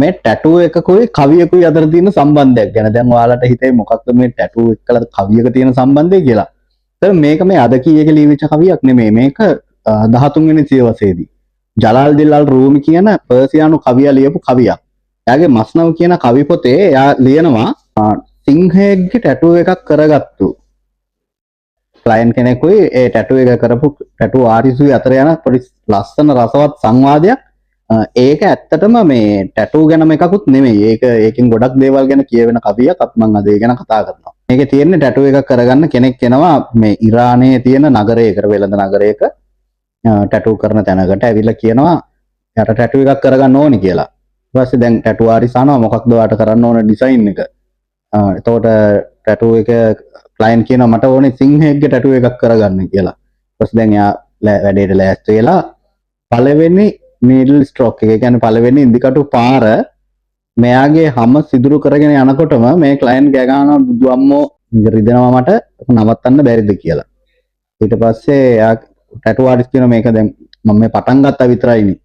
මේ ටැටූ එකකුයි කවියකුයි අතර තියෙන සම්බන්ධයක් ගැන. දැන් ඔයාලට හිතේ මොකක්ද මේ ටැටූ එක්කලා කවියක තියෙන සම්බන්ධය කියලා. දැන් මේක මේ අද කීයක ලියවිච්ච කවියක් නෙමෙයි. මේක 13 වෙනි සියවසේදී ජලාල් දිල් අල් රූමි කියන පර්සියානු කවියා ලියපු කවියක්. එයාගේ මස්නව් කියන කවි පොතේ එයා ලියනවා සිංහයෙක්ගේ ටැටූ එකක් කරගත්තු ක්ලයන්ට් කෙනෙකුයි ඒ ටැටූ එක කරපු ටැටූ ආටිස්ටුයි අතර යන පොඩි ලස්සන රසවත් සංවාදයක්. ඒක ඇත්තටම මේ ටැටූ ගැනම එකකුත් නෙමෙයි. ඒක ඒකෙන් ගොඩක් දේවල් ගැන කියවෙන කවියක්. අපි මං අද ඒ ගැන කතා කරනවා. මේකේ තියෙන්නේ ටැටූ එකක් කරගන්න කෙනෙක් එනවා මේ ඉරානයේ තියෙන නගරයකට, වෙළඳ නගරයක ටැටූ කරන තැනකට ඇවිල්ලා කියනවා එයාට ටැටූ එකක් කරගන්න ඕනි කියලා. ඊට පස්සේ දැන් ටැටූ ආටිස්ට් අහනවා මොකක්ද ඔයාට කරන්න ඕන ඩිසයින් එක. එතකොට ටැටූ එක ක්ලයන්ට් කියනවා මට ඕනේ සිංහයෙක්ගේ ටැටූ එකක් කරගන්න කියලා. ඊට පස්සේ දැන් එයා වැඩේට ලෑස්ති වෙලා පළවෙනි නීඩල් ස්ට්‍රෝක් එක, ඒ කියන්නේ පළවෙනි ඉදිකටු පාර මෙයාගේ හැම සිදුරු කරගෙන යනකොටම මේ ක්ලයන්ට් ගෑ ගහනවා බුදු අම්මෝ මේක රිදෙනවා මට නවත්තන්න බැරිද කියලා. ඊට පස්සේ එයා ටැටූ ආටිස්ට් කියනවා මේක දැන් මම මේ පටන් ගත්තා විතරයිනේ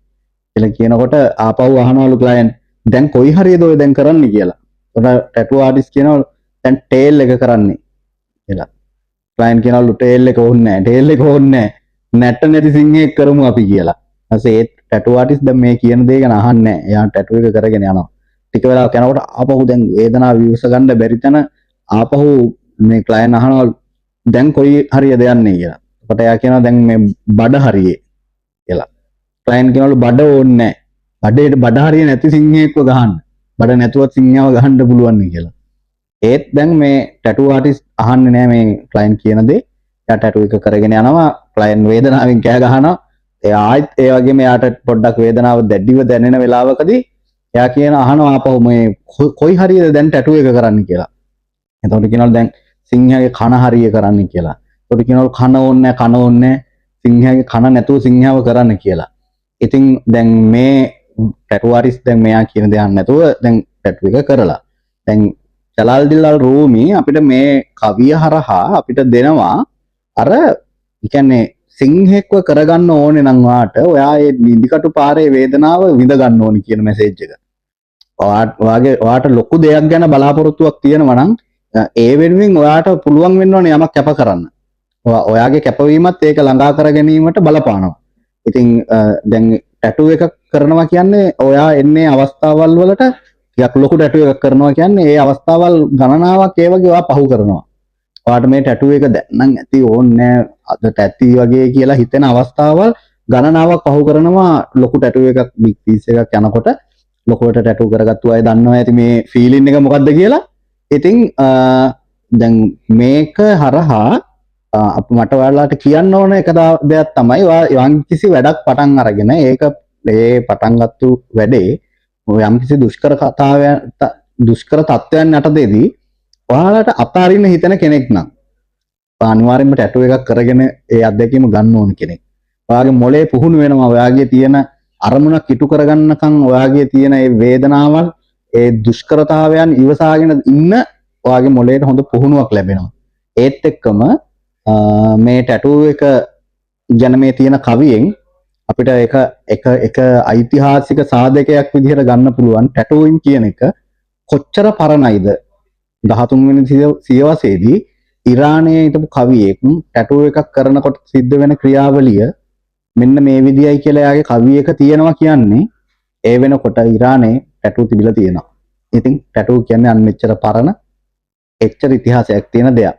කියලා කියනකොට ආපහු අහනවලු ක්ලයන්ට් දැන් කොයි හරියද ඔය දැන් කරන්නේ කියලා. එතකොට ටැටූ ආටිස්ට් කියනවා දැන් ටේල් එක කරන්නේ කියලා. ක්ලයන්ට් කියනවලු ටේල් එක ඕනේ නෑ, ටේල් එක ඕනේ නෑ, නැට්ට නැති සිංහයෙක් කරමු අපි කියලා. ඊපස්සේ ඒ ටැටූ ආටිස්ට් දැන් මේ කියන දේ ගැන අහන්නේ නෑ. එයා ටැටූ එක කරගෙන යනවා. ටික වෙලාවක් යනකොට ආපහු දැන් වේදනාව විවස ගන්න බැරි තැන ආපහු මේ ක්ලයන්ට් අහනවා දැන් කොයි හරියද යන්නේ කියලා. එතකොට එයා කියනවා දැන් මේ බඩ හරියේ කියලා. ක්ලයන්ට් කියනවලු බඩ ඕනේ නෑ. බඩේට බඩ හරිය නැති සිංහයෙක්ව ගහන්න. බඩ නැතුවත් සිංහයව ගහන්න පුළුවන් නේ කියලා. ඒත් දැන් මේ ටැටූ ආටිස්ට් අහන්නේ නෑ මේ ක්ලයන්ට් කියන දේ. එයා ටැටූ එක කරගෙන යනවා. ක්ලයන්ට් වේදනාවෙන් කෑ ගහනවා. එයා ආයෙත් ඒ වගේම එයාට පොඩ්ඩක් වේදනාව දැඩිව දැනෙන වෙලාවකදී එයා කියන අහනවා ආපහු මේ කොයි හරියද දැන් ටැටූ එක කරන්න කියලා. එතකොට කියනවලු දැන් සිංහයාගේ කන හරිය කරන්න කියලා. එතකොට කියනවලු කන ඕනේ නෑ, කන ඕනේ නෑ, සිංහයාගේ කන නැතුව සිංහයාව කරන්න කියලා. ඉතින් දැන් මේ ටැටූ ආටිස්ට් දැන් මෙයා කියන දේ අහන්න නැතුව දැන් ටැටූ එක කරලා. දැන් ජලාල් දිල් අල් රූමි අපිට මේ කවිය හරහා අපිට දෙනවා අර කියන්නේ සිංහෙක්ව කරගන්න ඕනේ නම් ඔයාට ඔයා ඒ නිදිකටු පාරේ වේදනාව විඳ ගන්න ඕනේ කියන මැසේජ් එක. ඔයාගේ ඔයාට ලොකු දෙයක් ගැන බලාපොරොත්තුවක් තියෙනවා නම් ඒ වෙනුවෙන් ඔයාට පුළුවන් වෙන්න ඕනේ යමක් කැප කරන්න. ඔයාගේ කැපවීමත් ඒක ළඟා කර ගැනීමට බලපානවා. ඉතින් දැන් ටැටූ එකක් කරනවා කියන්නේ ඔයා එන්නේ අවස්ථාවල් වලට ටිකක් ලොකු ටැටූ එකක් කරනවා කියන්නේ ඒ අවස්ථාවල් ගණනාවක් ඒ වගේ ඔයා පහු කරනවා. ඔයාට මේ ටැටූ එක දැන් නම් ඇති ඕනේ නෑ අදට ඇති වගේ කියලා හිතෙන අවස්ථාවල් ගණනාවක් පහු කරනවා. ලොකු ටැටූ එකක් බිග් පීස් එකක් යනකොට ලොකුවට ටැටූ කරගත්තු අය දන්නවා ඇති මේ ෆීලින් එක මොකද්ද කියලා. ඉතින් දැන් මේක හරහා මට ඔයාලට කියන්න ඕන එක දෙයක් තමයි ඔයා යම්කිසි වැඩක් පටන් අරගෙන ඒක ඒ පටන් ගත්තු වැඩේ යම්කිසි දුෂ්කර කතාවයන් දුෂ්කර තත්ත්වයන් යටතේදී ඔයාලට අතාරින්න හිතෙන කෙනෙක් නම් ඔයා අනිවාර්යයෙන්ම ටැටූ එකක් කරගෙන ඒ අත්දැකීම ගන්න ඕන කෙනෙක්. ඔයාගේ මොලේ පුහුණු වෙනවා. ඔයාගේ තියෙන අරමුණක් ඉටු කරගන්නකම් ඔයාගේ තියෙන ඒ වේදනාවල් ඒ දුෂ්කරතාවයන් ඉවසාගෙන ඉන්න ඔයාගේ මොලේට හොඳ පුහුණුවක් ලැබෙනවා. ඒත් එක්කම මේ ටැටූ එක ගැන මේ තියෙන කවියෙන් අපිට එක එක එක ඓතිහාසික සාධකයක් විදිහට ගන්න පුළුවන් ටැටූයින් කියන එක කොච්චර පරණයිද. 13 වෙනි සියවසේදී ඉරානයේ හිටපු කවියෙක් ටැටූ එකක් කරනකොට සිද්ධ වෙන ක්‍රියාවලිය මෙන්න මේ විදියයි කියලා එයාගේ කවියක තියෙනවා කියන්නේ ඒ වෙනකොට ඉරානයේ ටැටූ තිබිලා තියෙනවා. ඉතින් ටැටූ කියන්නේ අන්න එච්චර පරණ එච්චර ඉතිහාසයක් තියෙන දෙයක්.